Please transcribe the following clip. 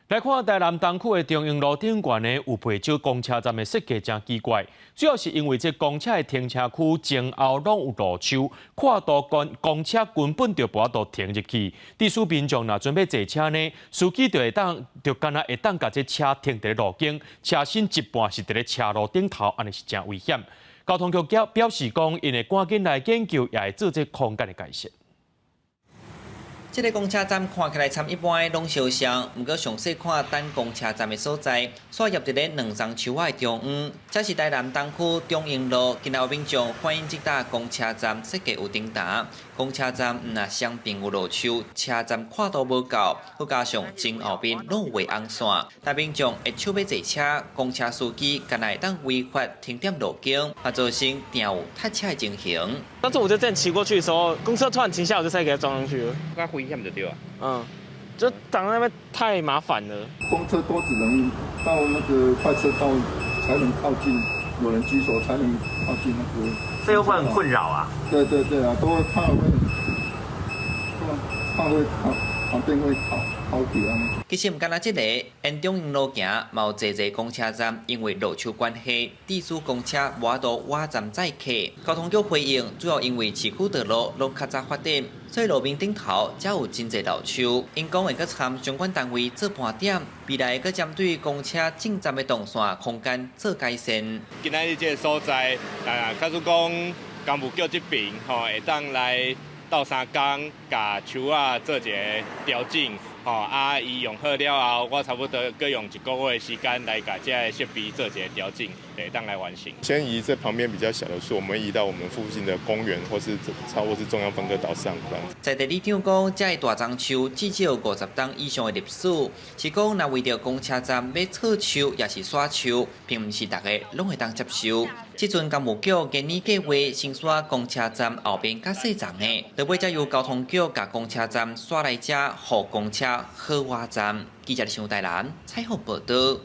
來看台南東區的中英路頂懸呢，有袂少公車站的設計誠奇怪，主要是因為這公車的停車區前後攏有路樹，跨度公公車根本就無法度停入去。致使民眾若準備坐車呢，司機就會當就干焦會當共這車停佇路肩，車身一半是佇咧車路頂頭，按呢是誠危險。交通局表示講，𪜶會趕緊來研究，也會做這空間的改善。這个公車站看起來參一般的攏相像，毋過詳細看等公車站的所在，煞入佇咧兩叢樹仔的中央。這是台南東區中英路，今仔有民眾反映這搭公車站設計有頂埕。公車站毋但雙邊有路樹，車站闊度無夠，閣加上前後面攏有畫紅線，但民眾會手欲坐車，公車司機干焦會當違法停踮路肩，嘛造成定有塞車的情形。當初我就這樣騎過去的時候，公車突然停下，我就再給它撞上去了。較危險就對啊。嗯，就擋在那邊太麻煩了。公車都只能到那個快車道才能靠近，有人舉手才能靠近那個。這會很困擾啊。對對對啊，都會怕會，怕會靠旁邊會靠靠掉。其實毋干焦這个，沿中英路行，嘛有濟濟公車站，因為路樹關係，致使公車無法度倚站載客。交通局回應，主要因為市區道路攏較早發展，所以路面頂頭才有真濟老樹。𪜶講會閣參相關單位做盤點，未來閣針對公車進站的動線空間做改善。今仔日這个所在，啊，假使講工務局這邊吼，會當來鬥相共，共樹仔做一个調整。吼啊！伊用好了後，我差不多閣用一個月的時間來共這个設備做一个調整，會當來完成。先移這旁邊比較小的樹，我們移到我們附近的公園，或是超或是中央分隔島上這樣。在地里長講，這个大樟樹至少50冬以上的歷史，是講若為著公車站欲撤樹，抑是徙樹，並毋是逐个攏會當接受。這陣工務局今年計劃先徙公車站後邊較細叢的，落尾才由交通局共公車站徙來遮，予公車好倚站。記者李台南採訪報導。